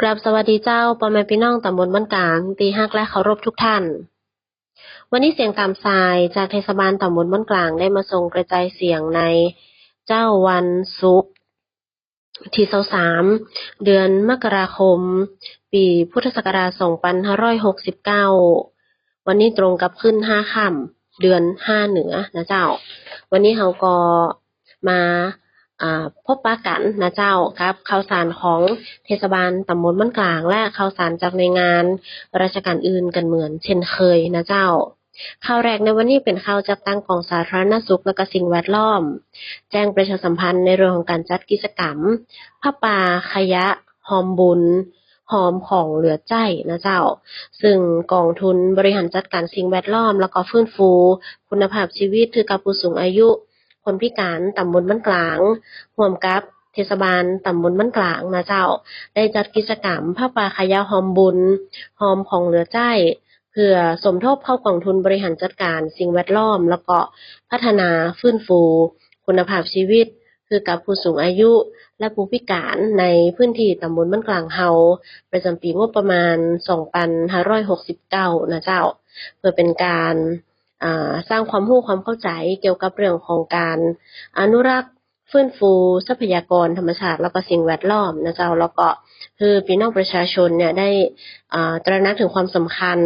ກາບສະຫວັດດີເຈົ້າ ພໍ່ແມ່ພີ່ນ້ອງຕຳບົນບ້ານກາງທີ່ຮັກ ແລະ ເຄົາລົບທຸກທ່ານ. ວັນນີ້ສຽງຕາມສາຍຈາກເທດສະບານຕຳບົນບ້ານກາງ ໄດ້ມາສົ່ງກະຈາຍສຽງໃນເຊົ້າວັນສຸກ ທີຊາວສາມ ເດືອນ ມະກະລາຄົມ ປີ ພຸດທະສັກກະລາດ ສອງພັນຫ້າຮ້ອຍຫົກສິບເກົ້າ. ວັນນີ້ຕົງກັບຂຶ້ນຫ້າຄ່ຳ ເດືອນຫ້າເໜືອນະເຈົ້າ. ວັນນີ້ເຮົາກໍມາ ອ່າ ພົບປະກັນນະເຈົ້າ ກັບຂ່າວສານຂອງເທດສະບານຕຳບົນບ້ານກາງ ແລະ ຂ່າວສານຈາກໜ່ວຍງານລາຊະການອື່ນກັນເໝືອນເຊັ່ນເຄີຍນະເຈົ້າ. ຂ່າວແລກໃນວັນນີ້ເປັນຂ່າວຈັດຕັ້ງກອງສາທາລະນະສຸກ ແລະ ກໍສິ່ງແວດລ້ອມ ແຈ້ງປະຊາສຳພັນໃນເລື່ອງຂອງການຈັດກິດຈະກຳ ຜ້າປ່າຂະຍະ ຫອມບຸນ ຫອມຂອງເຫຼືອໃຊ້ນະເຈົ້າ, ຊຶ່ງກອງທຶນບໍລິຫານຈັດການສິ່ງແວດລ້ອມ ແລ້ວກໍຟື້ນຟູຄຸນນະພາບຊີວິດໃຫ້ກັບຜູ້ສູງອາຍຸ ຄົນພິການຕຳບົນບ້ານກາງ ຮ່ວມກັບເທດສະບານຕຳບົນບ້ານກາງນະເຈົ້າ ໄດ້ຈັດກິດຈະກຳຜ້າປ່າຂະຍະຫອມບຸນ ຫອມຂອງເຫຼືອໃຊ້ ເພື່ອສົມທົບເຂົ້າກອງທຶນບໍລິຫານຈັດການສິ່ງແວດລ້ອມ ແລ້ວກໍພັດທະນາຟື້ນຟູຄຸນນະພາບຊີວິດ ຄືກັບຜູ້ສູງອາຍຸ ແລະ ຜູ້ພິການໃນພື້ນທີ່ຕຳບົນບ້ານກາງເຮົາ ປະຈຳປີງົບປະມານ ສອງພັນຫ້າຮ້ອຍຫົກສິບເກົ້ານະເຈົ້າ, ເພື່ອເປັນການ ອາ ສ້າງຄວາມຮູ້ຄວາມເຂົ້າໃຈກ່ຽວກັບເລື່ອງຂອງການອະນຸລັກ ຟື້ນຟູຊັບພະຍາກອນທຳມະຊາດ ແລ້ວກໍສິ່ງແວດລ້ອມນະເຈົ້າ, ແລ້ວກໍໃຫ້ພີ່ນ້ອງປະຊາຊົນເນຍໄດ້ ອາ ຕະໜັກເຖິງຄວາມສຳຄັນ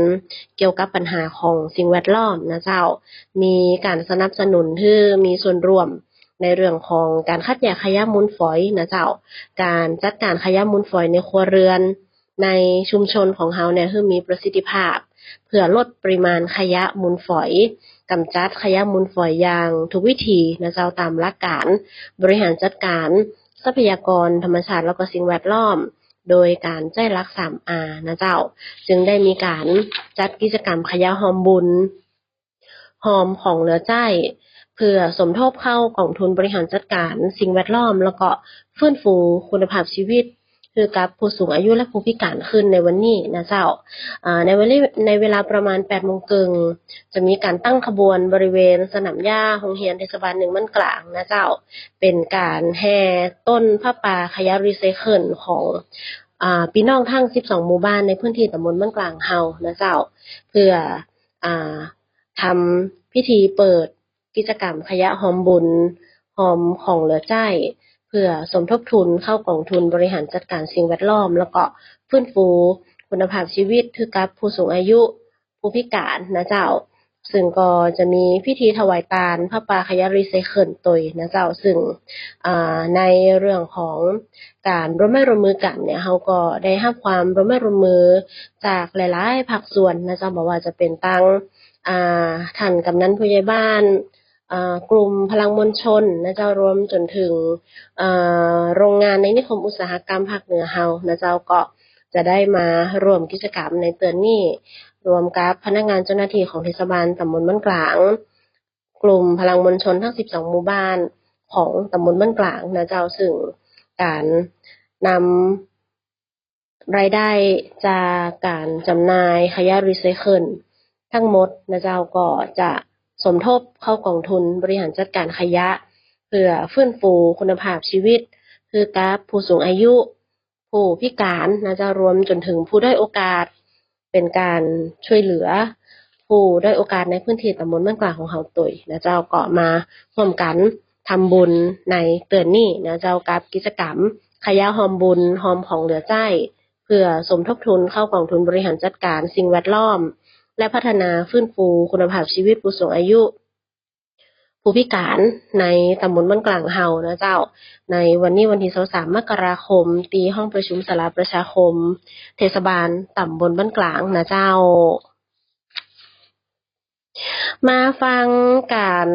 ກ່ຽວກັບບັນຫາຂອງສິ່ງແວດລ້ອມນະເຈົ້າ, ມີການສະໜັບສະໜູນ ຫຼື ມີສ່ວນຮ່ວມໃນເລື່ອງຂອງການຄັດແຍກຂະຍະມູນຝອຍນະເຈົ້າ, ການຈັດການຂະຍະມູນຝອຍໃນຄົວເຮືອນ ໃນຊຸມຊົນຂອງເຮົາເນຍ ໃຫ້ມີປະສິດທິພາບ ເພື່ອລົດປະລິມານຂະຍະມູນຝອຍ, ກຳຈັດຂະຍະມູນຝອຍຢ່າງຖືກວິທີນະເຈົ້າ, ຕາມຫຼັກການບໍລິຫານຈັດການຊັບພະຍາກອນທຳມະຊາດ ແລ້ວກໍສິ່ງແວດລ້ອມ ໂດຍການໃຊ້ຫຼັກ ສາມ ອາ ນະເຈົ້າ, ຈຶ່ງໄດ້ມີການຈັດກິດຈະກຳຂະຍະຫອມບຸນ ຫອມຂອງເຫຼືອໃຊ້ ເພື່ອສົມທົບເຂົ້າກອງທຶນບໍລິຫານຈັດການສິ່ງແວດລ້ອມ ແລ້ວກໍຟື້ນຟູຄຸນນະພາບຊີວິດ ຄືກັບຜູ້ສູງອາຍຸ ແລະ ຜູ້ພິການຂຶ້ນໃນວັນນີ້ນະເຈົ້າ. ອາ ໃນເວລາ ໃນເວລາປະມານແປດໂມງເຄິ່ງ ຈະມີການຕັ້ງຂະບວນບໍລິເວນສະໜາມຫຍ້າໂຮງຮຽນເທດສະບານໜຶ່ງບ້ານກາງນະເຈົ້າ, ເປັນການແຫ່ຕົ້ນຜ້າປ່າຂະຍະຣີໄຊເຄິນຂອງ ອາ ພີ່ນ້ອງທັງສິບສອງໝູ່ບ້ານໃນພື້ນທີ່ຕຳບົນບ້ານກາງເຮົານະເຈົ້າ, ເພື່ອ ອາ ທຳພິທີເປີດກິດຈະກຳຂະຍະຫອມບຸນ ຫອມຂອງເຫຼືອໃຊ້ ເພື່ອສົມທົບທຶນເຂົ້າກອງທຶນບໍລິຫານຈັດການສິ່ງແວດລ້ອມ ແລ້ວກໍຟື້ນຟູຄຸນນະພາບຊີວິດ ຄືກັບຜູ້ສູງອາຍຸ ຜູ້ພິການນະເຈົ້າ, ຊຶ່ງກໍຈະມີພິທີຖວາຍທານຜ້າປ່າຂະຍະຣີໄຊເຄິນໂຕຍນະເຈົ້າ, ຊຶ່ງ ອາ ໃນເລື່ອງຂອງການຮ່ວມໄມ້ຮ່ວມມືກັນເນຍ ເຮົາກໍໄດ້ຮັບຄວາມຮ່ວມໄມ້ຮ່ວມມືຈາກຫຼາຍໆພາກສ່ວນນະເຈົ້າ, ບໍ່ວ່າຈະເປັນທາງ ອາ ທ່ານກຳນັນຜູ້ໃຫຍ່ບ້ານ ອາ ກຸ່ມພະລັງມວນຊົນນະເຈົ້າ, ລວມຈົນເຖິງ ອາ ໂຮງງານໃນນິຄົມອຸດສາຫະກຳພາກເໜືອເຮົານະເຈົ້າ, ກໍຈະໄດ້ມາຮ່ວມກິດຈະກຳໃນເທື່ອນີ້ ຮ່ວມກັບພະນັກງານເຈົ້າໜ້າທີ່ຂອງເທດສະບານຕຳບົນບ້ານກາງ, ກຸ່ມພະລັງມວນຊົນທັງສິບສອງໝູ່ບ້ານຂອງຕຳບົນບ້ານກາງນະເຈົ້າ, ຊຶ່ງການນຳ ລາຍໄດ້ຈາກການຈຳໜ່າຍຂະຍະຣີໄຊເຄິນທັງໝົດນະເຈົ້າ ກໍຈະສົມທົບເຂົ້າກອງທຶນບໍລິຫານຈັດການຂະຍະ ເພື່ອຟື້ນຟູຄຸນນະພາບຊີວິດ ຄືກັບຜູ້ສູງອາຍຸ ຜູ້ພິການນະເຈົ້າ, ລວມຈົນເຖິງຜູ້ດ້ອຍໂອກາດ, ເປັນການຊ່ວຍເຫຼືອຜູ້ດ້ອຍໂອກາດໃນພື້ນທີ່ຕຳບົນບ້ານກາງຂອງເຮົາໂຕຍນະເຈົ້າ, ກໍມາຮ່ວມກັນທຳບຸນໃນເດືອນນີ້ນະເຈົ້າ ກັບກິດຈະກຳຂະຍະຫອມບຸນ ຫອມຂອງເຫຼືອໃຊ້ ເພື່ອສົມທົບທຶນເຂົ້າກອງທຶນບໍລິຫານຈັດການສິ່ງແວດລ້ອມ ແລະ ພັດທະນາຟື້ນຟູຄຸນນະພາບຊີວິດຜູ້ສູງອາຍຸ ຜູ້ພິການໃນຕຳບົນບ້ານກາງເຮົານະເຈົ້າ, ໃນວັນນີ້ວັນທີຊາວສາມ ມະກະລາຄົມ ທີ່ຫ້ອງປະຊຸມສາລາປະຊາຄົມເທດສະບານຕຳບົນບ້ານກາງນະເຈົ້າ. ມາຟັງການ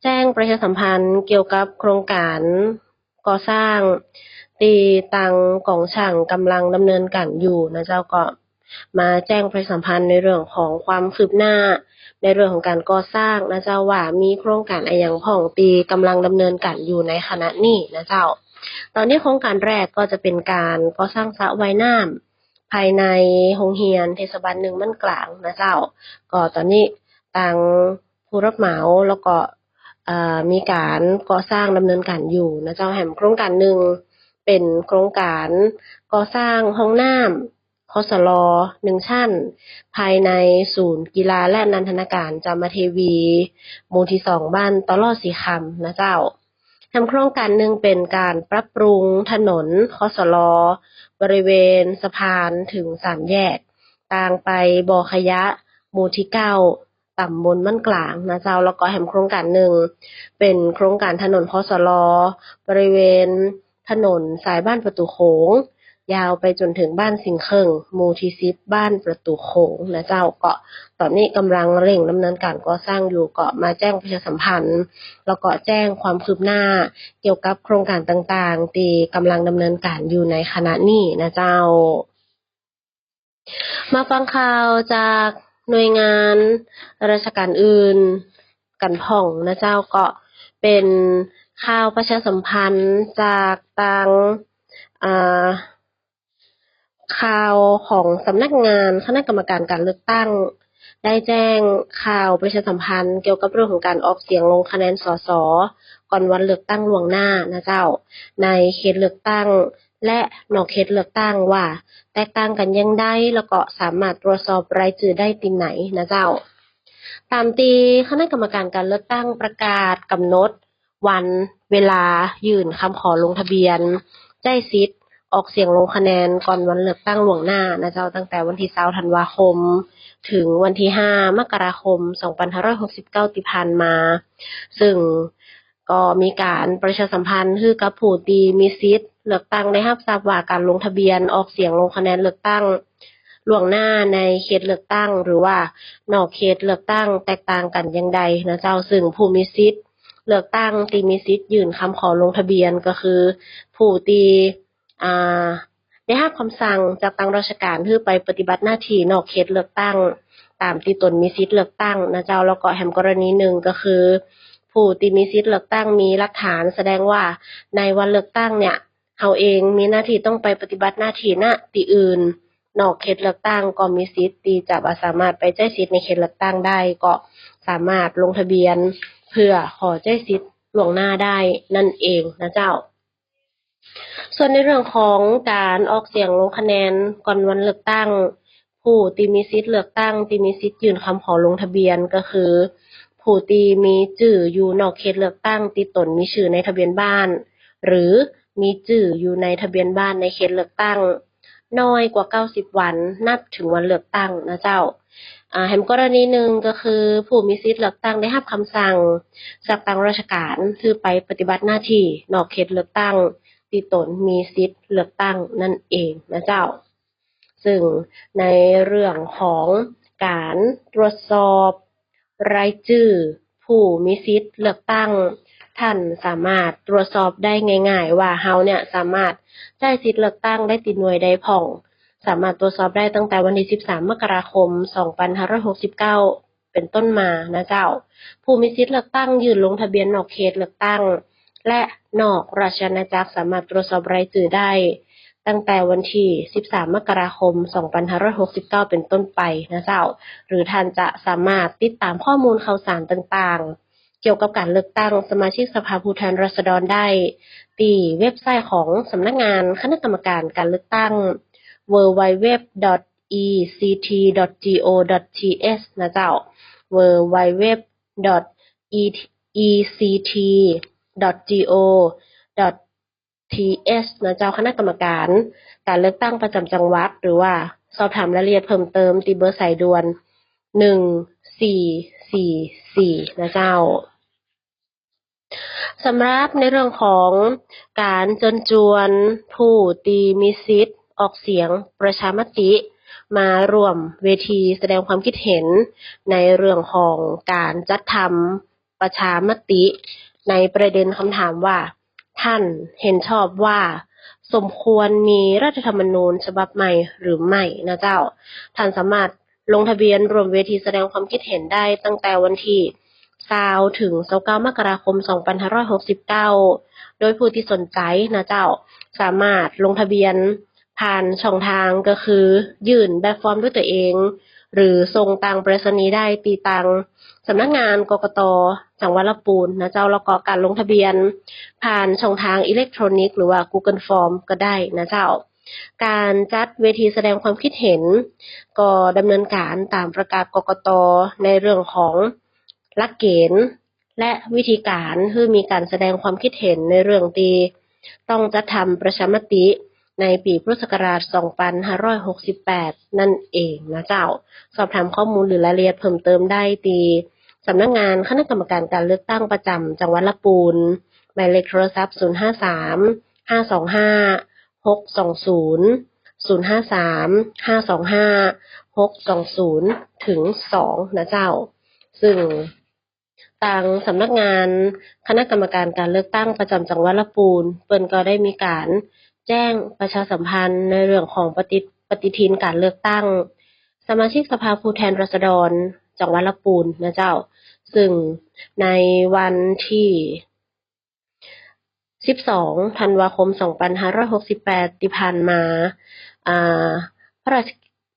ແຈ້ງປະຊາສຳພັນກ່ຽວກັບໂຄງການກໍ່ສ້າງທີ່ທາງກອງຊ່າງກຳລັງດຳເນີນການຢູ່ນະເຈົ້າ, ກໍມາແຈ້ງປະຊາສຳພັນໃນເລື່ອງຂອງຄວາມຄືບໜ້າ ໃນເລື່ອງຂອງການກໍ່ສ້າງນະເຈົ້າ ວ່າມີໂຄງການອະຫຍັງພ້ອງທີ່ກຳລັງດຳເນີນການຢູ່ໃນຂະນະນີ້ນະເຈົ້າ. ຕອນນີ້ໂຄງການແລກກໍຈະເປັນການກໍ່ສ້າງສະວ່າຍນ້ຳ ພາຍໃນໂຮງຮຽນເທດສະບານໜຶ່ງບ້ານກາງນະເຈົ້າ, ກໍຕອນນີ້ທາງຜູ້ຮັບເໝົາ ແລ້ວກໍ ເອີ ມີການກໍ່ສ້າງດຳເນີນການຢູ່ນະເຈົ້າ. ແຖມໂຄງການໜຶ່ງເ ປັນໂຄງການກໍ່ສ້າງຫ້ອງນ້ຳ ຄສລ ໜຶ່ງຊັ້ນ ພາຍໃນສູນກິລາ ແລະ ນັນທະນາການຈາມາເທວີ ໝູ່ທີສອງ ບ້ານຕະຫຼໍ່ສີຄຳນະເຈົ້າ. ແຖມໂຄງການໜຶ່ງເປັນການປັບປຸງຖະໜົນ ຄສລ ບໍລິເວນສະພານເຖິງສາມແຍກ ທາງໄປບໍ່ຂະຍະ ໝູ່ທີເກົ້າ ຕຳບົນບ້ານກາງນະເຈົ້າ. ແລ້ວກໍແຖມໂຄງການໜຶ່ງເປັນໂຄງການຖະໜົນ ຄສລ ບໍລິເວນຖະໜົນສາຍບ້ານປະຕູໂຂງ ຍາວໄປຈົນເຖິງບ້ານສິງເຄິ່ງ ໝູ່ທີສິບ ບ້ານປະຕູໂຂງນະເຈົ້າ. ກໍຕອນນີ້ກຳລັງເລັ່ງດຳເນີນການກໍ່ສ້າງຢູ່ ກໍມາແຈ້ງປະຊາສຳພັນ ແລ້ວກໍແຈ້ງຄວາມຄືບໜ້າກ່ຽວກັບໂຄງການຕ່າງໆ ທີ່ກຳລັງດຳເນີນການຢູ່ໃນຂະນະນີ້ນະເຈົ້າ. ມາຟັງຂ່າວຈາກໜ່ວຍງານລາຊະການອື່ນກັນພ້ອມນະເຈົ້າ. ກໍເປັນຂ່າວປະຊາສຳພັນຈາກທາງ ອ່າ ຂ່າວຂອງສຳນັກງານຄະນະກຳມະການການເລືອກຕັ້ງ ໄດ້ແຈ້ງຂ່າວປະຊາສຳພັນກ່ຽວກັບເລື່ອງຂອງການອອກສຽງລົງຄະແນນ ສສ ກ່ອນວັນເລືອກຕັ້ງລ່ວງໜ້ານະເຈົ້າ ໃນເຂດເລືອກຕັ້ງ ແລະ ນອກເຂດເລືອກຕັ້ງວ່າແຕກຕ່າງກັນຢ່າງໃດ ແລ້ວກໍສາມາດຕວດສອບລາຍຊື່ໄດ້ທີ່ໃດນະເຈົ້າ. ຕາມທີ່ຄະນະກຳມະການການເລືອກຕັ້ງປະກາດກຳນົດວັນເວລາຍື່ນຄຳຂໍລົງທະບຽນໃຊ້ສິດອອກສຽງລົງຄະແນນກ່ອນວັນເລືອກຕັ້ງລ່ວງໜ້ານະເຈົ້າ ຕັ້ງແຕ່ວັນທີຊາວ ທັນວາຄົມ ເຖິງວັນທີຫ້າ ມະກະລາຄົມ ສອງພັນຫ້າຮ້ອຍຫົກສິບເກົ້າ ທີ່ຜ່ານມາ, ເຊິ່ງ ກໍມີການປະຊາສຳພັນໃຫ້ກັບຜູ້ທີ່ມີສິດເລືອກຕັ້ງໄດ້ຮັບຊາບວ່າ ການລົງທະບຽນອອກສຽງລົງຄະແນນເລືອກຕັ້ງລ່ວງໜ້າໃນເຂດເລືອກຕັ້ງ ຫຼືວ່ານອກເຂດເລືອກຕັ້ງແຕກຕ່າງກັນຢ່າງໃດນະເຈົ້າ. ເຊິ່ງຜູ້ມີສິດເລືອກຕັ້ງທີ່ມີສິດຍື່ນຄຳຂໍລົງທະບຽນ ກໍຄືຜູ້ທີ່ ອ່າ ໄດ້ຮັບຄຳສັ່ງຈາກທາງລາຊະການໃຫ້ໄປປະຕິບັດໜ້າທີ່ນອກເຂດເລືອກຕັ້ງຕາມທີ່ຕົນມີສິດເລືອກຕັ້ງນະເຈົ້າ. ແລ້ວກໍແຖມກໍລະນີໜຶ່ງກໍຄື ຜູ້ທີ່ມີສິດເລືອກຕັ້ງມີຫຼັກຖານສະແດງວ່າ ໃນວັນເລືອກຕັ້ງເນ່ຍ ເຮົາເອງມີໜ້າທີ່ຕ້ອງໄປປະຕິບັດໜ້າທີ່ນະທີ່ອື່ນນອກເຂດເລືອກຕັ້ງ ກໍມີສິດທີ່ຈະບໍ່ສາມາດໄປໃຊ້ສິດໃນເຂດເລືອກຕັ້ງໄດ້ ກໍສາມາດລົງທະບຽນເພື່ອຂໍໃຊ້ສິດລ່ວງໜ້າໄດ້ນັ້ນເອງນະເຈົ້າ. ສ່ວນໃນເລື່ອງຂອງການອອກສຽງລົງຄະແນນກ່ອນວັນເລືອກຕັ້ງ, ຜູ້ທີ່ມີສິດເລືອກຕັ້ງທີ່ມີສິດຍື່ນຄຳຂໍລົງທະບຽນ ກໍຄືຜູ້ທີ່ມີຊື່ຢູ່ນອກເຂດເລືອກຕັ້ງທີ່ຕົນມີຊື່ໃນທະບຽນບ້ານ ຫຼື ມີຊື່ຢູ່ໃນທະບຽນບ້ານໃນເຂດເລືອກຕັ້ງ ນ້ອຍກວ່າເກົ້າສິບວັນນັບເຖິງວັນເລືອກຕັ້ງນະເຈົ້າ. ອາ ແຖມກໍລະນີໜຶ່ງກໍຄື ຜູ້ມີສິດເລືອກຕັ້ງໄດ້ຮັບຄຳສັ່ງຈາກທາງລາຊະການໃຫ້ໄປປະຕິບັດໜ້າທີ່ນອກເຂດເລືອກຕັ້ງທີ່ຕົນມີສິດເລືອກຕັ້ງນັ້ນເອງນະເຈົ້າ. ເຊິ່ງໃນເລື່ອງຂອງການຕວດສອບ ລາຍຊື່ຜູ້ມີສິດເລືອກຕັ້ງ, ທ່ານສາມາດຕວດສອບໄດ້ງ່າຍໆວ່າເຮົາເນ່ຍສາມາດໃຊ້ສິດເລືອກຕັ້ງໄດ້ທີ່ໜ່ວຍໃດພ້ອມ. ສາມາດຕວດສອບໄດ້ຕັ້ງແຕ່ວັນທີສິບສາມ ມະກະລາຄົມ ສອງພັນຫ້າຮ້ອຍຫົກສິບເກົ້າ ເປັນຕົ້ນມານະເຈົ້າ. ຜູ້ມີສິດເລືອກຕັ້ງຍື່ນລົງທະບຽນນອກເຂດເລືອກຕັ້ງ ແລະ ນອກລາຊະອານາຈັກ ສາມາດຕວດສອບລາຍຊື່ໄດ້ຕັ້ງແຕ່ວັນທີສິບສາມ ມະກະລາຄົມ ສອງພັນຫ້າຮ້ອຍຫົກສິບເກົ້າ ເປັນຕົ້ນໄປນະເຈົ້າ. ຫຼື ທ່ານຈະສາມາດຕິດຕາມຂໍ້ມູນຂ່າວສານຕ່າງໆ ກ່ຽວກັບການເລືອກຕັ້ງສະມາຊິກສະພາຜູ້ແທນລາຊະດອນໄດ້ ທີ່ເວັບໄຊຂອງສຳນັກງານຄະນະກຳມະການການເລືອກຕັ້ງ www.ect.go.th ນະເຈົ້າ www.ect.go.th ນະເຈົ້າ. ຄະນະກຳມະການການເລືອກຕັ້ງປະຈຳຈັງຫວັດ ຫຼືວ່າສອບຖາມລາຍລະອຽດເພີ່ມເຕີມທີ່ເບີສາຍດ່ວນ ໜຶ່ງສີ່ສີ່ສີ່ ນະເຈົ້າ. ສຳລັບໃນເລື່ອງຂອງການເຊີນຈວນຜູ້ທີ່ມີສິດອອກສຽງປະຊາມະຕິ ມາຮ່ວມເວທີສະແດງຄວາມຄິດເຫັນໃນເລື່ອງຂອງການຈັດທຳປະຊາມະຕິ ໃນປະເດັນຄຳຖາມວ່າ ທ່ານເຫັນຊອບວ່າສົມຄວນມີລັດຖະທຳມະນູນສະບັບໃໝ່ຫຼືໄມ່ນະເຈົ້າ. ທ່ານສາມາດ ລົງທະບຽນຮ່ວມເວທີສະແດງຄວາມຄິດເຫັນໄດ້ຕັ້ງແຕ່ວັນທີຊາວ ເຖິງຊາວເກົ້າ ມະກະລາຄົມ ສອງພັນຫ້າຮ້ອຍຫົກສິບເກົ້າ ໂດຍຜູ້ທີ່ສົນໃຈນະເຈົ້າ ສາມາດລົງທະບຽນຜ່ານຊ່ອງທາງ ກໍຄືຍື່ນແບບຟອມດ້ວຍຕົວເອງ ຫຼື ສົ່ງທາງໄປສະນີໄດ້ທີ່ທາງສ ສຳນັກງານ ກກຕ ຈັງຫວັດລຳປູນນະເຈົ້າ ແລ້ວກໍການລົງທະບຽນຜ່ານຊ່ອງທາງອີເລັກໂທຣນິກ ຫຼືວ່າ Google Form ກໍໄດ້ນະເຈົ້າ. ການຈັດເວທີສະແດງຄວາມຄິດເຫັນ ກໍດຳເນີນການຕາມປະກາດ ກກຕ ໃນເລື່ອງຂອງຫຼັກເກນ ແລະ ວິທີການ ຄືມີການສະແດງຄວາມຄິດເຫັນໃນເລື່ອງທີ່ຕ້ອງຈັດທຳປະຊາມະຕິໃນປີພຸດທະສັກກະລາດສອງພັນຫ້າຮ້ອຍຫົກສິບແປດນັ້ນເອງນະເຈົ້າ. ສອບຖາມຂໍ້ມູນ ຫຼື ລາຍລະອຽດເພີ່ມເຕີມໄດ້ທີ່ສຳນັກງານຄະນະກຳມະການການເລືອກຕັ້ງປະຈຳຈັງຫວັດລຳປູນ, ໝາຍເລກໂທລະສັບ ສູນຫ້າສາມ ຫ້າສອງຫ້າ ຫົກສອງສູນ, ສູນຫ້າສາມ ຫ້າສອງຫ້າ ຫົກສອງສູນ ເຖິງສອງນະເຈົ້າ. ຊຶ່ງ ທາງສຳນັກງານຄະນະກຳມະການການເລືອກຕັ້ງປະຈຳຈັງຫວັດລຳປູນ ເພິ່ນກໍໄດ້ມີການແຈ້ງປະຊາສຳພັນໃນເລື່ອງຂອງປະຕິ ປະຕິທິນການເລືອກຕັ້ງສະມາຊິກສະພາຜູ້ແທນລາຊະດອນຈັງຫວັດລຳປູນນະເຈົ້າ. ຊຶ່ງໃນວັນທີ ສິບສອງ ທັນວາຄົມ ສອງພັນຫ້າຮ້ອຍຫົກສິບແປດ ທີ່ຜ່ານມາ, ອາ, ພະລາຊ,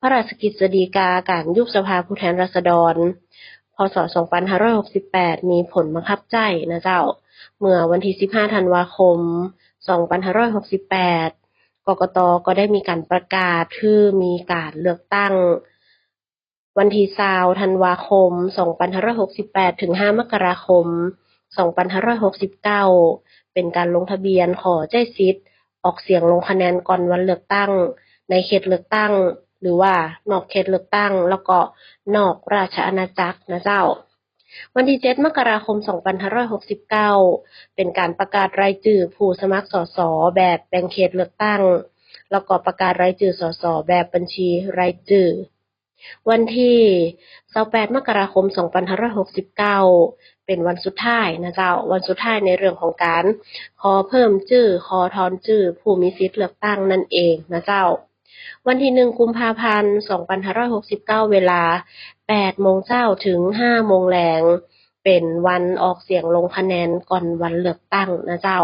ພະລາຊກິດສະດີກາການຍຸບສະພາຜູ້ແທນລາຊະດອນ ພ.ສ. ສອງພັນຫ້າຮ້ອຍຫົກສິບແປດ ມີຜົນບັງຄັບໃຊ້ນະເຈົ້າ. ເມື່ອວັນທີ ສິບຫ້າ ທັນວາຄົມ ສອງພັນຫ້າຮ້ອຍຫົກສິບແປດ ກກຕ ກໍໄດ້ມີການປະກາດ ຄື ມີການເລືອກຕັ້ງ ວັນທີ ຊາວ ທັນວາຄົມ ສອງພັນຫ້າຮ້ອຍຫົກສິບແປດ ເຖິງ ຫ້າ ມະກະລາຄົມ ສອງພັນຫ້າຮ້ອຍຫົກສິບເກົ້າ ເປັນການລົງທະບຽນຂໍໃຊ້ສິດອອກສຽງລົງຄະແນນກ່ອນວັນເລືອກຕັ້ງ ໃນເຂດເລືອກຕັ້ງ ຫຼືວ່ານອກເຂດເລືອກຕັ້ງ ແລ້ວກໍນອກລາຊະອານາຈັກນະເຈົ້າ. ວັນທີ ເຈັດ ມະກະລາຄົມ ສອງພັນຫ້າຮ້ອຍຫົກສິບເກົ້າ ເປັນການປະກາດລາຍຊື່ຜູ້ສະໝັກ ສສ ແບບແບ່ງເຂດເລືອກຕັ້ງ ແລ້ວກໍປະກາດລາຍຊື່ ສສ ແບບບັນຊີລາຍຊື່. ວັນທີ ຊາວແປດ ມະກະລາຄົມ ສອງພັນຫ້າຮ້ອຍຫົກສິບເກົ້າ ເປັນວັນສຸດທ້າຍນະເຈົ້າ, ວັນສຸດທ້າຍໃນເລື່ອງຂອງການຂໍເພີ່ມຊື່ ຂໍຖອນຊື່ຜູ້ມີສິດເລືອກຕັ້ງນັ້ນເອງນະເຈົ້າ. ວັນທີ ໜຶ່ງ ກຸມພາພັນ ສອງພັນຫ້າຮ້ອຍຫົກສິບເກົ້າ ເວລາ ແປດໂມງເຊົ້າ ເຖິງ ຫ້າໂມງແລງ ເປັນວັນອອກສຽງລົງຄະແນນກ່ອນວັນເລືອກຕັ້ງນະເຈົ້າ.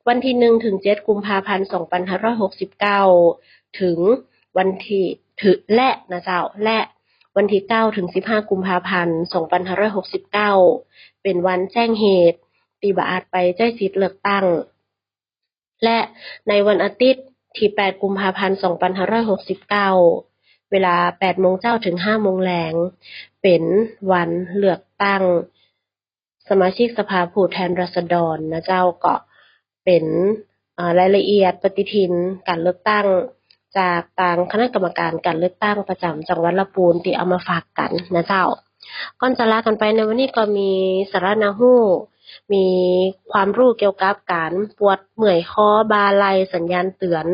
ວັນທີ ໜຶ່ງ ເຖິງ ເຈັດ ກຸມພາພັນ ສອງພັນຫ້າຮ້ອຍຫົກສິບເກົ້າ ເຖິງວັນທີ ເຖິງ ແລະ ນະເຈົ້າ ແລະ ວັນທີ ເກົ້າ ເຖິງ ສິບຫ້າ ກຸມພາພັນ ສອງພັນຫ້າຮ້ອຍຫົກສິບເກົ້າ ເປັນວັນແຈ້ງເຫດທີ່ບໍ່ອາດໄປໃຊ້ສິດເລືອກຕັ້ງ ແລະ ໃນວັນອາທິດທີ ແປດ ກຸມພາພັນ ສອງພັນຫ້າຮ້ອຍຫົກສິບເກົ້າ ເວລາ ແປດໂມງເຊົ້າ ເຖິງ ຫ້າໂມງແລງ ເປັນວັນເລືອກຕັ້ງ ສະມາຊິກສະພາຜູ້ແທນລາຊະດອນນະເຈົ້າ, ກໍເປັນ ເອີ ລາຍລະອຽດປະຕິທິນການເລືອກຕັ້ງ ຈາກທາງຄະນະກຳມະການການເລືອກຕັ້ງປະຈຳຈັງຫວັດລຳປູນ ທີ່ເອົາມາຝາກກັນນະເຈົ້າ. ກ່ອນຈະລາກັນໄປໃນວັນນີ້ ກໍມີສາລະໜ້າຮູ້, ມີຄວາມຮູ້ກ່ຽວກັບການປວດເມື່ອຍຄໍ, ບ່າໄຫຼ່, ສັນຍານເຕືອນ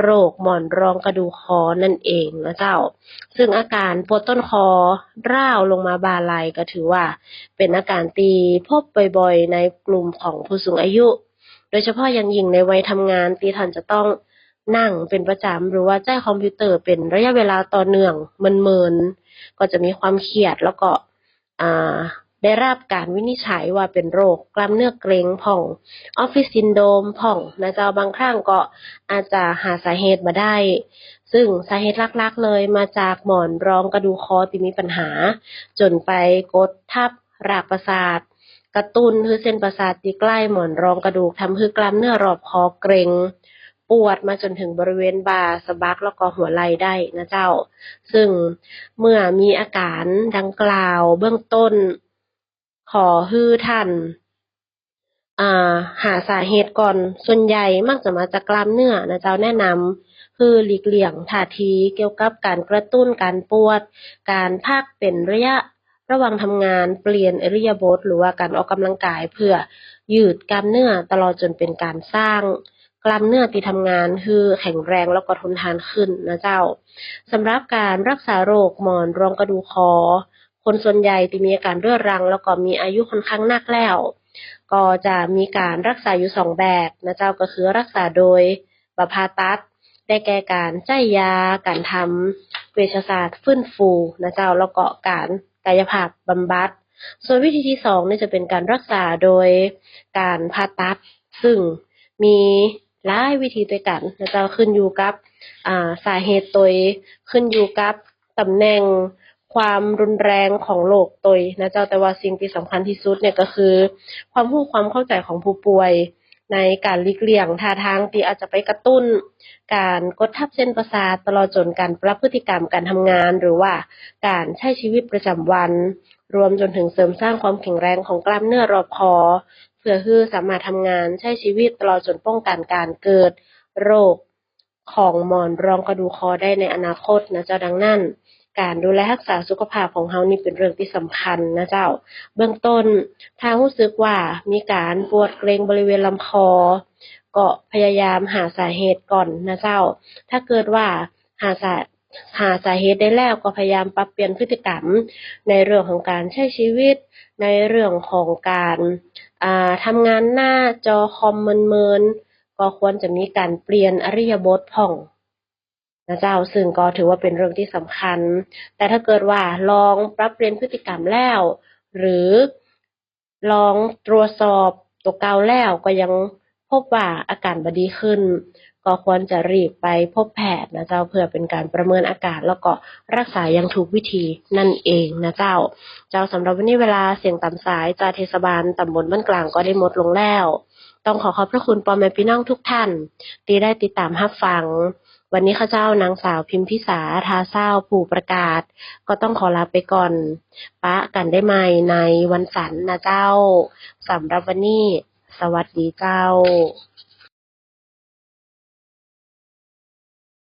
ໂລກໝອນລອງກະດູກຄໍນັ້ນເອງນະເຈົ້າ. ຊຶ່ງອາການປວດຕົ້ນຄໍ ລາວລົງມາບ່າໄຫຼ່ ກໍຖືວ່າເປັນອາການທີ່ພົບບ່ອຍໆໃນກຸ່ມຂອງຜູ້ສູງອາຍຸ, ໂດຍສະເພາະຢ່າງຍິ່ງໃນໄວທຳງານທີ່ທ່ານຈະຕ້ອງນັ່ງເປັນປະຈຳ ຫຼືວ່າໃຊ້ຄອມພິວເຕີເປັນໄລຍະເວລາຕໍ່ເນື່ອງເມີນໆ ກໍຈະມີຄວາມຄຽດ ແລ້ວກໍ ອາ ໄດ້ຮັບການວິນິດໄຈວ່າເປັນໂລກກ້າມເນື້ອເກຣັງຜ່ອງ, ອອຟຟິດຊິນໂດຣມຜ່ອງນະເຈົ້າ. ບາງຄັ້ງກໍອາດຈະຫາສາເຫດບໍ່ໄດ້, ຊຶ່ງສາເຫດຫຼັກໆເລີຍມາຈາກໝອນລອງກະດູກຄໍທີ່ມີບັນຫາ ຈົນໄປກົດທັບ ລາກປະສາດ, ກະຕຸ້ນໃຫ້ເສັ້ນປະສາດທີ່ໃກ້ໝອນລອງກະດູກ ທຳໃຫ້ກ້າມເນື້ອລອບຄໍເກຣັງ, ປວດມາຈົນເຖິງບໍລິເວນບ່າ, ສະບັກ ແລ້ວກໍຫົວໄຫຼ່ໄດ້ນະເຈົ້າ. ຊຶ່ງເມື່ອມີອາການດັ່ງກ່າວເບື້ອງຕົ້ນ, ຂໍໃຫ້ທ່ານ ອາ ຫາສາເຫດກ່ອນ. ສ່ວນໃຫຍ່ມັກຈະມາຈາກກ້າມເນື້ອນະເຈົ້າ. ແນະນຳໃຫ້ຫຼີກລ່ຽງທ່າທີກ່ຽວກັບການກະຕຸ້ນການປວດ, ການພັກເປັນໄລຍະ ລະຫວ່າງທຳງານ, ປ່ຽນອິລິຍາບົດ ຫຼືວ່າການອອກກຳລັງກາຍເພື່ອຍືດກ້າມເນື້ອ, ຕະຫຼອດຈົນເປັນການສ້າງກ້າມເນື້ອທີ່ທຳງານໃຫ້ແຂງແຮງ ແລ້ວກໍທົນທານຂຶ້ນນະເຈົ້າ. ສຳລັບການຮັກສາໂລກໝອນລອງກະດູກຄໍ, ຄົນສ່ວນໃຫຍ່ທີ່ມີອາການເຮື้ອລັງ ແລ້ວກໍມີອາຍຸຂ້ອນຂ້າງໜັກແລ້ວ, ກໍຈະມີການຮັກສາຢູ່ສອງແບບນະເຈົ້າ, ກໍຄືຮັກສາໂດຍ ບໍ່ຜ່າຕັດ ໄດ້ແກ່ການໃຊ້ຢາ, ການທຳເວຊະສາດຟື້ນຟູນະເຈົ້າ, ແລ້ວກໍການກາຍະພາບບຳບັດ. ສ່ວນວິທີທີສອງນີ້ຈະເປັນການຮັກສາໂດຍການຜ່າຕັດ, ຊຶ່ງມີຫຼາຍວິທີດ້ວຍກັນນະເຈົ້າ, ຂຶ້ນຢູ່ກັບ ອາ ສາເຫດໂດຍ, ຂຶ້ນຢູ່ກັບຕຳແໜ່ງ ຄວາມຮຸນແຮງຂອງໂລກໂຕຍນະເຈົ້າ, ແຕ່ວ່າສິ່ງທີ່ສຳຄັນທີ່ສຸດເນຍກໍຄືຄວາມຮູ້ຄວາມເຂົ້າໃຈຂອງຜູ້ປ່ວຍ ໃນການຫຼີກລ່ຽງທ່າທາງທີ່ອາດຈະໄປກະຕຸ້ນການກົດທັບເສັ້ນປະສາດ, ຕະຫຼອດຈົນການປັບພຶດຕິກຳການທຳງານ ຫຼືວ່າການໃຊ້ຊີວິດປະຈຳວັນ, ລວມຈົນເຖິງເສີມສ້າງຄວາມແຂງແຮງຂອງກ້າມເນື້ອລອບຄໍ ເພື່ອໃຫ້ສາມາດທຳງານໃຊ້ຊີວິດ, ຕະຫຼອດຈົນປ້ອງກັນການເກີດໂລກ ຂອງໝອນຮອງກະດູກຄໍໄດ້ໃນອະນາຄົດນະເຈົ້າ. ດັ່ງນັ້ນ ການດູແລຮັກສາສຸຂະພາບຂອງເຮົານີ້ເປັນເລື່ອງທີ່ສຳຄັນນະເຈົ້າ. ເບື້ອງຕົ້ນ ຖ້າຮູ້ສຶກວ່າມີການປວດເກຣັງບໍລິເວນລຳຄໍ ກໍພະຍາຍາມຫາສາເຫດກ່ອນນະເຈົ້າ. ຖ້າເກີດວ່າຫາສາ ຫາສາເຫດໄດ້ແລ້ວ ກໍພະຍາຍາມປັບປ່ຽນພຶດຕິກຳໃນເລື່ອງຂອງການໃຊ້ຊີວິດ, ໃນເລື່ອງຂອງການ ອ່າ ທຳງານໜ້າຈໍຄອມເມີນໆ ກໍຄວນຈະມີການປ່ຽນອິລິຍາບົດຜ່ອງນະເຈົ້າ, ຊຶ່ງກໍຖືວ່າເປັນເລື່ອງທີ່ສຳຄັນ. ແຕ່ຖ້າເກີດວ່າລອງປັບປ່ຽນພຶດຕິກຳແລ້ວ ຫຼືລອງກວດສອບຕົວເກົ່າແລ້ວ ກໍຍັງພົບວ່າອາການບໍ່ດີຂຶ້ນ ກໍຄວນຈະຣີບໄປພົບແພດນະເຈົ້າ ເພື່ອເປັນການປະເມີນອາການ ແລ້ວກໍຮັກສາຢ່າງຖືກວິທີນັ້ນເອງນະເຈົ້າ. ເຈົ້າ, ສຳລັບວັນນີ້ເວລາສຽງຕາມສາຍຈາກເທດສະບານຕຳບົນບ້ານກາງກໍໄດ້ໝົດລົງແລ້ວ. ຕ້ອງຂໍຂອບພະຄຸນພໍ່ແມ່ພີ່ນ້ອງທຸກທ່ານທີ່ໄດ້ຕິດຕາມຮັບຟັງ. ວັນນີ້ຂ້າເຈົ້ານາງສາວພິມພິສາ ທ່າຊາວ ຜູ້ປະກາດ ກໍຕ້ອງຂໍລາໄປກ່ອນ. ປະກັນໄດ້ໃໝ່ໃນວັນຈັນນະເຈົ້າ. ສຳລັບວັນນີ້ ສະຫວັດດີເຈົ້າ.